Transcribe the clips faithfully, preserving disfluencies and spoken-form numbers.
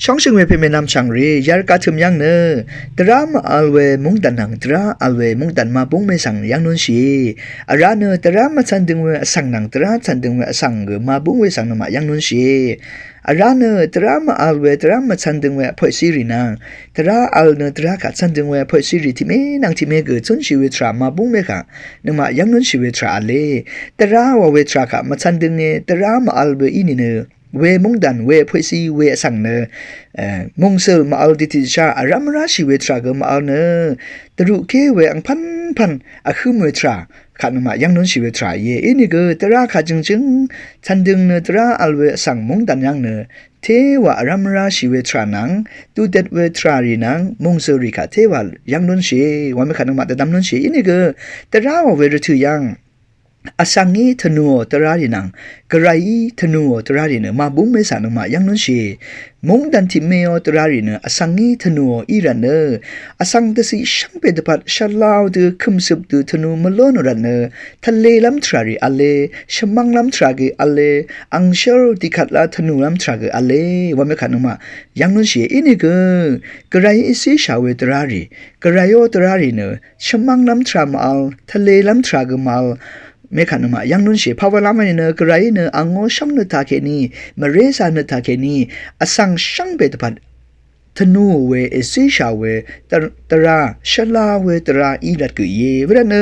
Shóngshø̀ng we pèmè nvmchv̀ngrì yarka tø̀m yv́ng nø dvrá mv-vl we mungdàn nvng dvrá vl we mungdàn màbúng mè svng yv́ng núnshìe. Vrá nø dvrá mvcv̄n døng we vsvng nvng dvrá cv̄n døng we vsvng gø màbúng we svng nøngmaq yv́ng núnshìe. Vrá nø dvrá mv-vl we dvrá mvcv̄n døng we vpoqcirì nvng dvrá vl nø dvrá kaq cv̄n døng we vpoqcirì tiqmè nvng tiqmè gø cúnshì we tvrà màbúng mè kaq nøngmaq yv́ng núnshì we tvrà v̄le. Dvrá wa we tvrà kaq mvcv̄n dønge dvrá mv-vl we í nìnø we mungdàn we vpoqci we vsvng nø mungsøl mv-vl dvtì dvchá vrá mvráshì we tvrà gø mv-vl nø dvrukè we angpv̄npv̄n vhǿm we tvrà kaq nøngmaq yv́ng núnshì we tvrà íe. Inìgø dvrá kaq jø̀ngjǿng cv̄n døng nø dvrá vl we vsvng mungdàn yv́ng nø téwà vrá mvráshì we tvrà nvng dudvt we tvrà rì nvng mungsøl rì kaq téwà yv́ng núnshìe. Wamè kaq nøngmaq dvdvm núnshìe. Inìgø dvrá wa we rvtø̀ yv́ng vsvngí tvnùò dvrá rì nvng gvrayí tvnùò dvrá rì nø màbúng mè svng nøngmaq yv́ng núnshìe. Mungdàn tiqmèò dvrá rì nø vsvngí tvnùò í rvt nø vsvng dvciq shvngbe dvpvt shvlao dø kø̀mcøp dø tvnù mvlónò rvt nø tvlelv́m tvrà rì v̄le, shvmv́nglv́m tvrà gø v̄le, angshv́r dìkvt la tvnùlv́m tvrà gø v̄le. Wamè kaq nøngmaq yv́ng núnshìe. Inìgø gvrayí èzíshà we dvrá rì gvrayó dvrá rì nø shvmv́nglv́m tvrà mv-vl tvlelv́m tvrà gø mv-vl mè kaq nøngmaq yv́ng núnshìe. Pàwalv́m v̄l nìnø gvrayí nø angó shv́ng nø taqkèní mvrézà nø taqkèní vsvng shvngbe dvpvt tvnù we èzíshà we dvrá shvla we dvrá í rvt gø íe. Wervt nø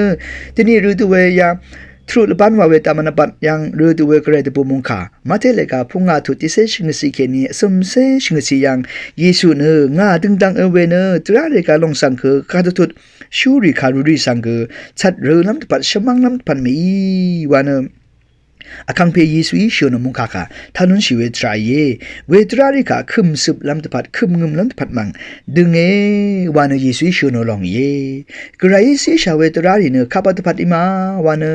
dvni rø dø we ya tvruk lvbán wa we dvmvn vbat yv́ng rø dø we gvray dvbù mungkà Mate lèga pungà tut tiqcé shvngøtcì kèní vcø̀mcé shvngøtcì yv́ng Yesu nø ngà døngdvng ø we nø dvrá rì kaq lòng svng kø kadvtut shúrì kàrurì svng gø cvt rølv́m dvpvt shvmv́nglv́m dvpvt mèí wa nø Vkàngpè Yesuí shø̀n ò mungkà kà tá lúnshì we tvrà íe. We dvrá rì kà kø̀m cøplv́m dvpvt kø̀m ngø̀mlv́m dvpvt mv̀ng dønge wa nø Yesuí shø̀n ò lòng íe. Gvrayí zíshà we dvrá rì nø kapvt dvpvt í ma wa nø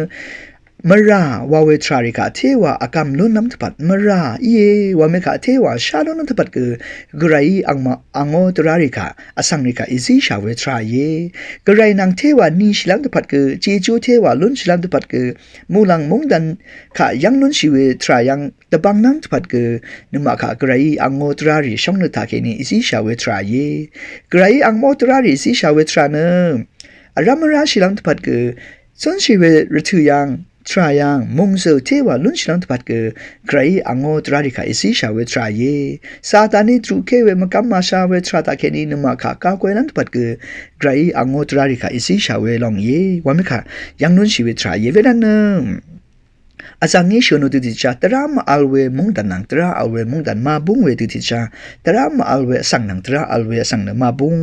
mvrà wa we tvrà rì kà téwà vgàm lúnlv́m dvpvt mvrà íe wa mè kà téwà shá lúnlv́m dvpvt gø gvrayí angma angó dvrá rì kà vsvng rì kà èzíshà we tvrà íe. Gvray nvng téwà nishìlv́m dvpvt gø jejú téwà lúnshìlv́m dvpvt gø muqlàng mungdàn kà yv́ng lúnshì we tvrà yv́ng dvbvng nv́ng dvpvt gø nøngmaq kà gvrayí angó dvrá rì shóng nø taqkèní èzíshà we tvrà íe. Gvrayí angó dvrá rì èzíshà we tvrà nø vrá mvráshìlv́m dvpvt gø cúnshì we rvtø̀ yv́ng tvrà yv́ng mòngzø̀ téwà lúnshìlv́m dvpvt gø gvrayí angó dvrá rì kà èzíshà we tvrà íe. Sataní druqké we mvgv́m màshá we tvrà taqkèní nøngmaq kà gagwelv́m dvpvt gø gvrayí angó dvrá rì kà èzíshà we lòng íe wa mè kà yv́ng lúnshì we tvrà íe. Wenvt nø vzv̀ngí shø̀n ò dø tiqchá dvrá mv-vl we mungdàn nvng dvrá vl we mungdàn màbúng we dø tiqchá dvrá mv-vl we vsvng nvng dvrá vl we vsvng nø màbúng.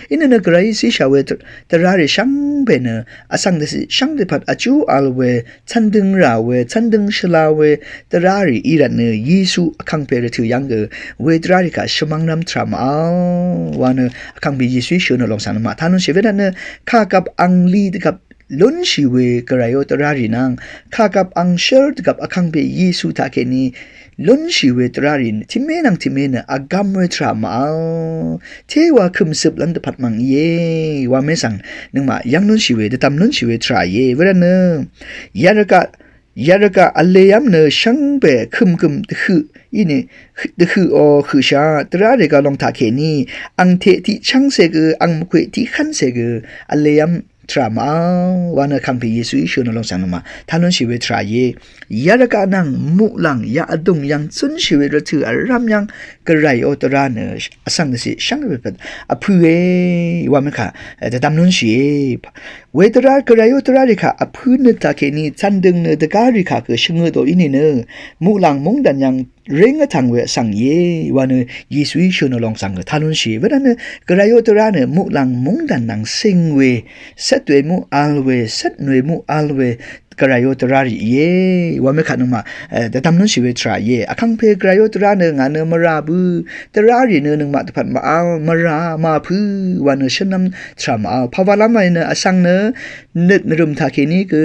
Inø nø gvrayí zíshà we dvrá rì shvngbe nø vsvng dvciq shvngbe dvpvt vjú vl we cv́ndøng rà we cv́ndøng shvla we dvrá rì í rvt nø Yesu Vkàngpè rvtø̀ yv́ng gø we dvrá rì kà shvmv́nglv́m tvrà mv-vl wa nø Vkàngpè Yesuí shø̀n ò lòng svng nø màtá lúnshì. Wenvt nø kàgvp angli dvgvp lúnshì we gvrayó dvrá rì nvng kàgvp angshv́r dvgvp Vkàngpè Yesu taqkèní lúnshì we dvrá rì tiqmè nvng tiqmè nø vgvm we tvrà mv-vl téwà kø̀m cøplv́m dvpvt mv̀ng íe wa mè svng nøngmaq yv́ng lúnshì we dvdvm lúnshì we tvrà íe. Wervt nø yarvgaq yarvgaq vlev́m nø shvngbe kø̀mkø̀m dvhøq í nø dvhøq ò høqshaq dvrá rì gvlòng taqkèní angteq tiqchv́ngcè gø ang mvkweq tiqhv́ncè gø vlev́m tvrà mv-vl wa nø Vkàngpè Yesuí shø̀n ò lòng svng nø màtá lúnshì we tvrà íe. Yarvgaq nvng muqlàng yaq vdùng yv́ng cúnshì we rvtø̀ vrv́m yv́ng gvrayó dvrá nø vsvng dvciq shvngbe dvpvt vpø̄e wa mè kà dvdvm lúnshìe. We dvrá gvrayó dvrá rì kà vpø̄ nø taqkèní cv́ndøng nø dvgá rì kà gø shvngøt ò í nìnø muqlàng mungdàn yv́ng ring vtv̀ng we vsvng íe wa nø Yesuí shø̀n ò lòng svng gø tá lúnshì. Wenvt nø gvrayó dvrá nø muqlàng mungdàn nvng sing we cvt we muqvl we cvt nwe muqvl we gvrayó dvrá rì íe wa mè kà nøngmaq dvdvm lúnshì we tvrà íe. Vkàngpè gvrayó dvrá nø ngà nø mvrà bø dvrá rì nø nøngmaq dvpvt mv-vl mvrà màpø̄ wa nø shvnv́m tvrà mv-vl pàwalv́m wa nø vsvng nø nøt nvrø̀m taqkèní gø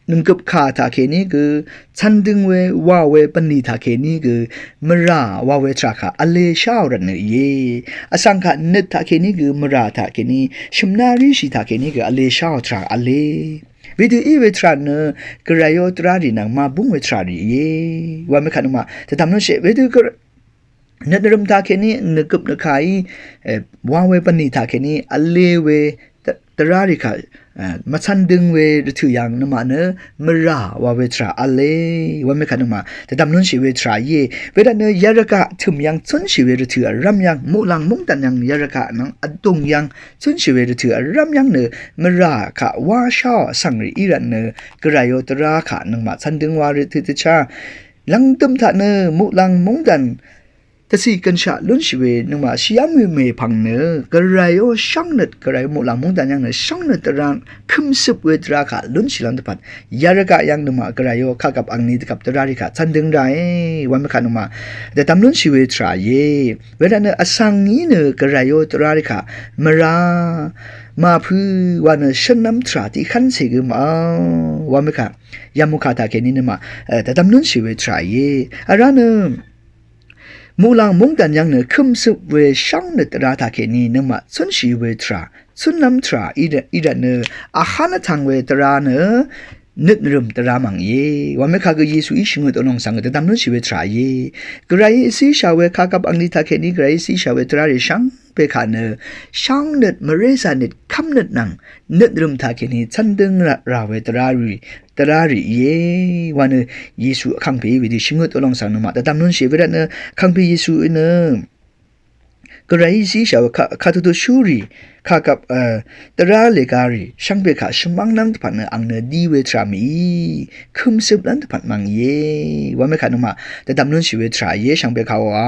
nønggøp kà taqkèní gø cv́ndøng we wa we bv̀nlì taqkèní gø mvrà wa we tvrà kà vle sháò rvt nø íe. Vsvng kà nøt taqkèní gø mvrà taqkèní shø̀mná ríshì taqkèní gø vle sháò tvrà vle. Wedø í we tvrà nø gvrayó dvrá rì nvng màbúng we tvrà rì íe wa mè kà nøngmaq dvdvm lúnshì wedø gvray nøt nvrøm taqkèní nøgøp nøkàí wa we bvnì taqkèní vle we dvrá rì kaq mvcvn døng we rvtø̀ yv̀ng nøngmaq nø mvrà wa we tvrà vle wa mekaq nøngmaq dvdvm lúnshì we tvrà íe. Wedaq nø yarvgaq tø̀m yv̀ng cúnshì we rvtø̀ vrv́m yv̀ng muqlàng móngdàn yv̀ng yarvgaq nvng vdùng yv̀ng cúnshì we rvtø̀ vrv́m yv̀ng nø mvrà kaq wá sháò vsvng rì í rvt nø gvrayó dvrá kaq nøngmaq cvn døng wa rvtø̀ dvchá lvngdøm taq nø muqlàng móngdàn dvcì gønshaq lúnshì we nøngmaq shvyv́m we mèpv̀ng nø gvrayó shóngnøt gvrayó muqlàng móngdàn yv̀ng nø shóngnøt dvrá kømsøp we dvrá kaq lúnshì lv́m dvpvt yarvgaq yv̀ng nøngmaq gvrayó kagvp angni dvgvp dvrá rì kaq cvn døng ràe wa mekaq nøngmaq dvdvm lúnshì we tvrà íe. Wedaq nø vsvng í nø gvrayó dvrá rì kaq mvrà màpø̄ wa nø shønv́m tvrà tiqkv́ncè gø màò wa mekaq yamukà taqkèní nøngmaq dvdvm lúnshì we tvrà íe. Vrá nø muqlàng móngdàn yv̀ng nø kømsøp we shóngnøt dvrá taqkèní nøngmaq cúnshì we tvrà cúnv́m tvrà í rvt nø vhán vtvng we dvrá nø nøt nvrøm dvrá mv̀ng íe wa mekaq gø Yesuí shvngøt olòng svng dvdvm lúnshì we tvrà íe. Gvrayí vcíshà we kagvp angni taqkèní gvrayí vcíshà we dvrá rì shvngbe kaq nø shóngnøt mvré zànøt kv́mnøt nvng nøt nvrøm taqkèní cvn døng rà we dvrá rì dvrá rì íe wa nø Yesu vkàngpèí wedø shvngøt olòng svng nøngmaq dvdvm lúnshì we rvt nø vkàngpè Yesuí nø gvrayí zíshà we katutu shúrì kagvp dvrá lèga rì shvngbe kaq shvmv́ng nv́m dvpvt nø ang nø dí we tvrà mìí kømsøp lv́m dvpvt mv̀ng íe wa mekaq nøngmaq dvdvm lúnshì we tvrà íe shvngbe kaq wa